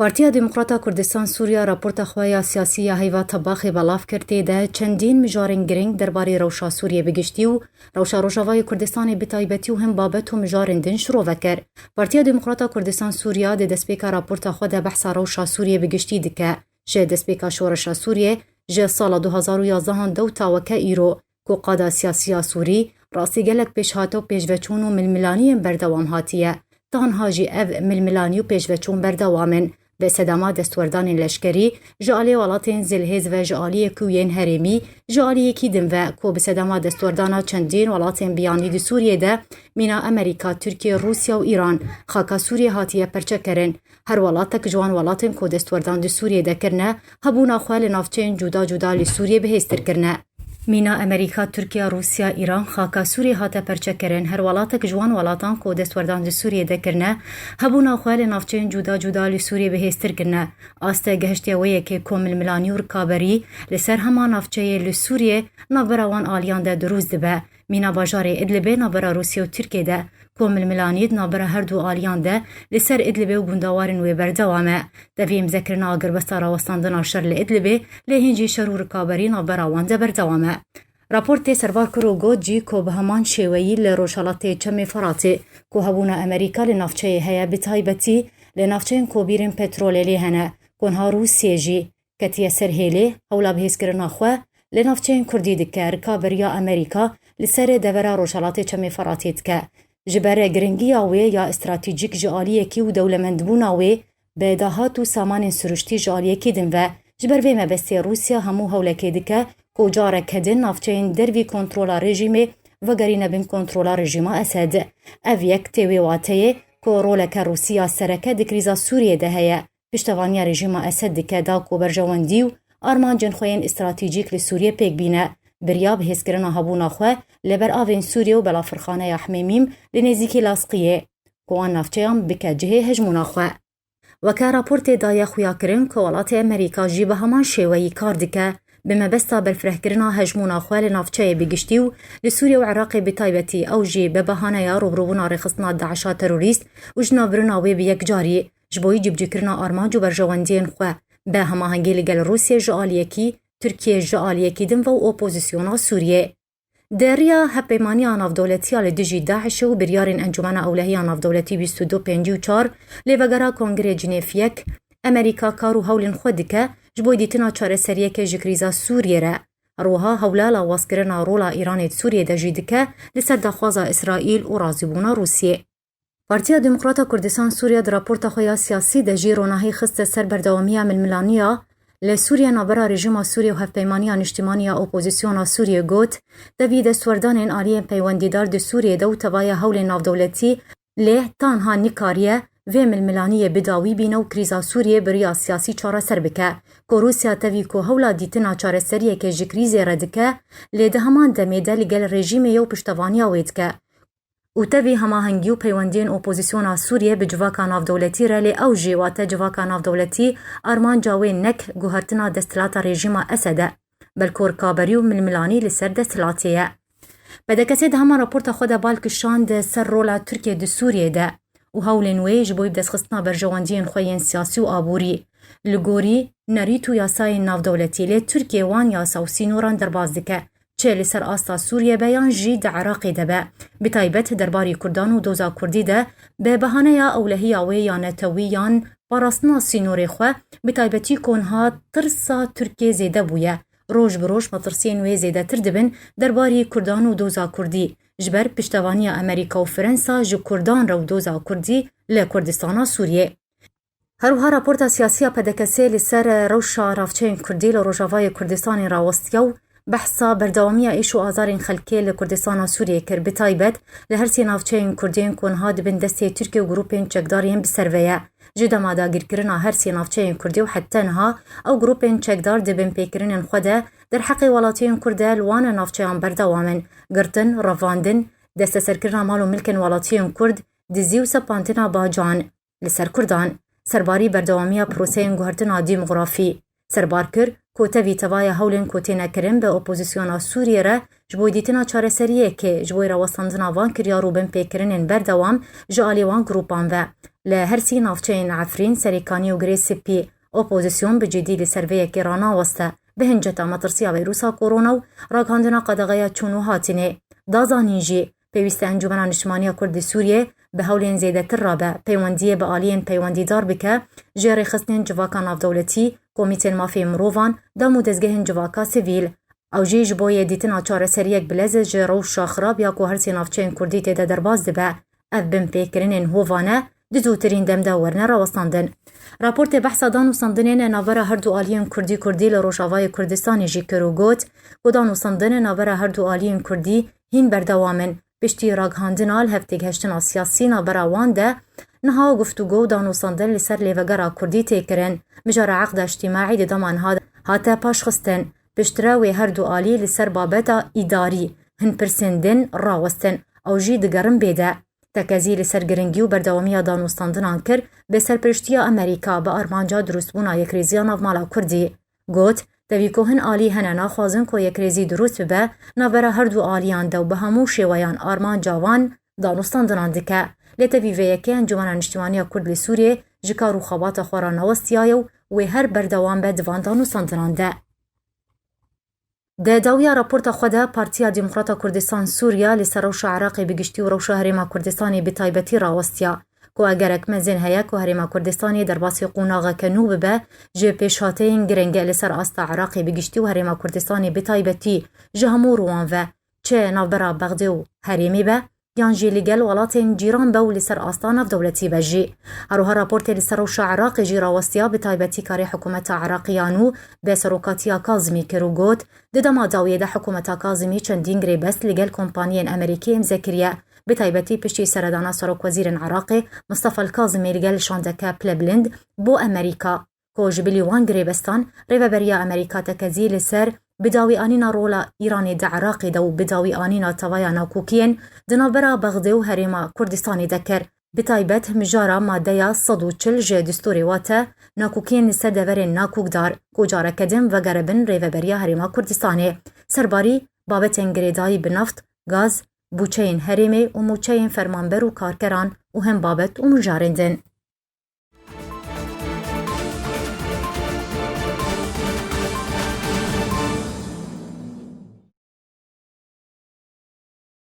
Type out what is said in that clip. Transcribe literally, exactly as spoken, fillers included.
Partiya Demokrata Kurdistan Sûriya raporta xwe ya siyasî ya heyva tebaxê belav kir, tê de çendîn mijarên girîng derbarê rewşa Sûriyê bi giştî û rewşa Rojavayê Kurdistanê bi taybetî û hin babet û mijarên din şirove kir. Partiya Demokrata Kurdistan Sûriya di destpêka raporta xwe de behsa rewşa Sûriyê bi giştî dike. Ji destpêka şoreşa Sûriyê, ji sala du hazar û yazdehan de û ta weke îro, ku qada siyasî ya Sûrî rastî gelek pêşhate û pêşveçûn û milmilaniyên berdewam hatiye. Tanha jî ev milmilanî û pêşveçûn berdewam in. Bi sedema destwerdanên leşkerî ji aliyê welatên zilhêz ve, ji aliyê ku yên herêmî, ji aliyekî din ve ku bi sedema destwerdana çendîn welatên biyanî di Sûriyê de mîna Amerîka, Tirkiye, Rûsya û Îran, xaka Sûriyê hatiye perçekirin. Her welatek ji wan welatên ku destwerdan di Sûriyê de kirine, hebûna xwe li navçeyên cuda cuda li Sûriyê bihêztir kirine. Mîna Amerîka, Tirkiye, Rûsya, Îran, xaka Sûriyê hate perçekirin. Her welatek ji wan welatan ku destwerdan di Sûriyê de kirine, hebûna xwe li navçeyên cuda cuda li Sûriyê bihêztir kirine. Aste gehiştiye wê yekê ku milmilanî û rikaberî li ser hema navçeyê li Sûriyê navbera wan aliyan de dirûst dibe. Mîna bajarê Idlibê navbera Rûsya û Tirkiyê de, ku milmilanî di navbera her du aliyan de li ser Idlibê û gundawarên wê berdewam e. Tevî îmzekirina agirbesta rawestandina şer li Idlibê, lê hîn jî şer û rikaberî navbera wan de berdewam e. Raportê serbar kir û got jî ku bi heman şêweyî li rojhelatê Çemê Feratê, ku hebûna Amerîka li navçeyê heye, bi taybetî li navçeyên ku bîrên petrolê lê hene, ku niha Rûsiyê jî ketiye ser hêlê, hewla bihêzkirina xwe li navçeyên Kurdî dike, rikaberiya Amerîka li ser devera Rojhelatê Çemê Feratê dike. Ji ber giringiya wê ya stratejîk ji aliyekî û dewlemendbûna wê bi dahat û samanên siruştî ji aliyekî din ve, ji ber vê mebestê Rûsya hemû hewlekê dike ku careke din navçeyên dervî kontrola rejîmê vegerîne bin kontrola rejîma Esed. Ev yek tê wê wateyê ku roleke Rûsya sereke di krîza Sûriyê de heye. Piştevaniya rejîma Esed dike da ku berjewendî û armancên xwe yên stratejîk li Sûriyê pêk bîne. Bi riya bihêzkirina hebûna xwe li ber avên Sûriyê û belafirxaneya Hmêmîm li nêzîkî Lasqiyê, ku wan navçeyan bike cihê hejmûna xwe. Weke raportê daye xuyakirin ku welatê Amerîka jî bi heman şêweyî kar dike, bi mebesta berfirehkirina hejmûna xwe li navçeyê bi giştî û li Sûriye û Iraqê bi taybetî, ew jî bi bahaneya rûbirûbûna rêxistina DAIŞa terorîst û ji navbirina wê bi yekcarî, ji bo cîbicîkirina armanc û berjewendiyên xwe, bi hemahengî li gel Rûsiyê ji aliyekî, Tirkiye ji aliyekî din ve û opozisyona Sûriyê. Di riya hevpeymaniya navdewletî ya li dijî DAIŞê û biryarên Encûmena Ewlehiya Navdewletî bîst û du pêncî û çar, lêvegera Kongrê Cinêv yek, Amerîka kar û hewlên xwe dike ji bo dîtina çareseriyeke ji krîza Sûriyê re. Her wiha hewla lawazkirina rola Îranê di Sûriyê de jî dike li ser daxwaza Îsraîl û razîbûna Rûsiyê. Partiya Demokrata Kurdistan Sûriya di raporta xwe ya siyasî de jî ronahî xiste ser berdewamiya milmilaniya li Sûriye navbera rejîma Sûriye û Hevpeymaniya Niştimanî ya Opozisyona Sûriye, got, tevî destwerdanên aliyên peywendîdar di Sûriyê de û tevaya hewlên navdewletî, lê tanha nikariye vê milmilaniyê bi dawî bîne û krîza Sûriyê bi riya siyasî çareser bike, ku Rûsya tevî ku hewla dîtina çareseriyeke ji krîzê re dike, lê di heman demê de li gel rejîmê ye û piştevaniya wê dike. Û tevî hemahengî û peywendiyên opozisyona Sûriyê bi civaka navdewletî re, lê ew jî wate civaka navdewletî armanca wê nek guhertina desthilata rejîma Esed e, belku rikaberî û milmilanî li ser desthilatê ye. P D K S di hema raporta xwe de bal kişand ser rola Tirkiye di Sûriyê de û hewlên wê ji bo bidestxistina berjewendiyên xwe yên siyasî û aborî. Li gorî nerît û yasayên navdewletî, lê Tirkiye wan yasa û sînoran derbas dike. Çi li ser asta Sûriye be yan jî di Iraqê de be, bi taybet derbarî Kurdan û doza Kurdî de, bi bahaneya ewlehiya wê ya netewî yan parastina sînorê xwe, bi taybetî ku niha tirsa Tirkiyê zêde bûye, roj bi roj metirsiyên wê zêdetir dibin derbarî Kurdan û doza Kurdî, ji ber piştevaniya Amerîka û Fransa ji Kurdan re û doza Kurdî li Kurdistana Sûriyê. Her wiha raporta siyasî ya P D K S li ser rewşa navçeyên Kurdî li Rojavayê Kurdistanê rawestiya û behsa berdewamiya êş û azarên xelkê li Kurdistana Sûriyê kir, bi taybet li her sê navçeyên Kurdî yên ku niha di bin destê Tirkiye û grûpên çekdar yên bi ser ve ye. Ji dema dagirkirina her sê navçeyên Kurdî û heta niha ew grûpên çekdar di binpêkirinên xwe de derheqê welatiyên Kurd de li wan navçeyan berdewam in, girtin, revandin, desteserkirina mal û milkên welatiyên Kurd, dizî û sepandina bacan li ser Kurdan, serbarî berdewamiya proseyên guhertina demografî. Serbar kir ku tevî tevaya hewlên ku têne kirin bi opozisyona Sûriyê re ji bo dîtina çareseriyekê ji bo rawestandina van kiryar û binpêkirinên berdewam ji alî wan grûpan ve. Li her sî navçeyên Efrîn, Serêkanî û Girê Spî opozîsyon bi cidî li ser vê yekê ranaweste. Bi hinceta metirsiya vîrusa korona û ragihandina qedexeya çûn û hatînê. Da zanîn jî, pêwîst e Encûmena Niştimaniya Kurd li Sûriyê bi hewlên zêdetir rabe, peywendiyê bi aliyên peywendîdar bike, jê rêxistinên civaka navdewletî, komîtên mafê mirovan, dam û dezgehên civaka sivîl. Ew jî ji bo yê dîtina çareseriyek bilez ji rewşa xirab ya ku her sê navçeyên Kurdî tê de derbas dibe. Ev binpêkirinên hovane di zûtirîn dem de werine rawestandin. Raportê behsa danûstandinên navbera her du aliyên Kurdî-Kurdî li Rojavayê Kurdistanê jî kir û got ku danûstandin navbera her du aliyên Kurdî hîn berdewam in. Piştî ragihandina li hevtêgihiştina siyasî navbera wan de niha guftûgo û danûstandin li ser lêvegera Kurdî tê kirin. Mijara eqda îctimaî di dema niha de hate paşxistin. Piştre wê her du alî li ser babeta îdarî hin pirsên din rawestin. Ew jî digerin bê de. Tekezî li ser giringî û berdewamiya danûstandinan kir, bi serpiriştiya Amerîka bi armanca dirustbûna yekrêziya navmala Kurdî. Got, tevî ku hin alî hene naxwazin ku yekrêzî dirust bibe navbera her du aliyan de û bi hemû şêweyan armanca wan danûstandinan dike. Lê tevî vê yekê Encûmena Niştimaniya Kurd li Sûriyê ji kar û xebata xwe re newestiyaye û wê her berdewam be di van danûstandinan de. Di dawiya raporta xwe de Partiya Demokrata Kurdistan Sûriya li ser rewşa Iraqê bi giştî û rewşa Herêma Kurdistanê bi taybetî rawestiya ku egerek mezin heye ku Herêma Kurdistanê derbasî qonaxeke nû bibe, ji pêşhateyên girîng li ser asta Iraqê bi giştî û Herêma Kurdistanê bi taybetî ji hemû rûwan ve, çi navbera Bexdê û herêmê be, yan jî li gel welatên cîran be û li ser asta navdewletî be jî. Her wiha raportê li ser rewşa Iraqê jî rawestiya, bi taybetî karê hikûmeta Iraqê ya nû bi serokatiya Kazimî kir û got, di dema dawiyê de hikûmeta Kazimî çendîn girêbest li gel kompaniyên Amerîkî îmze kiriye, bi taybetî piştî seredana serokwezîrên Iraqê Mustafa El Kazimî li gel şandeke pilebilind bo Amerîka. Ku ji bilî wan girêbestan, Rêveberiya Amerîka tekezî li ser bidawîanîna rola Îranê di Iraqê de û bidawîanîna tevaya nakokiyên di navbera Bexdê û Herêma Kurdistanê de kir. Bi taybet mijara madeya sed û çil ji distûrê wate nakokiyên li ser deverên nakokdar, ku careke din vegeribin Rêveberiya Herêma Kurdistanê. Serbarî babetên girêdayî bi neft, gaz, bûçeyên herêmê û mûçeyên fermanber û karkeran û hin babet û mijarên din.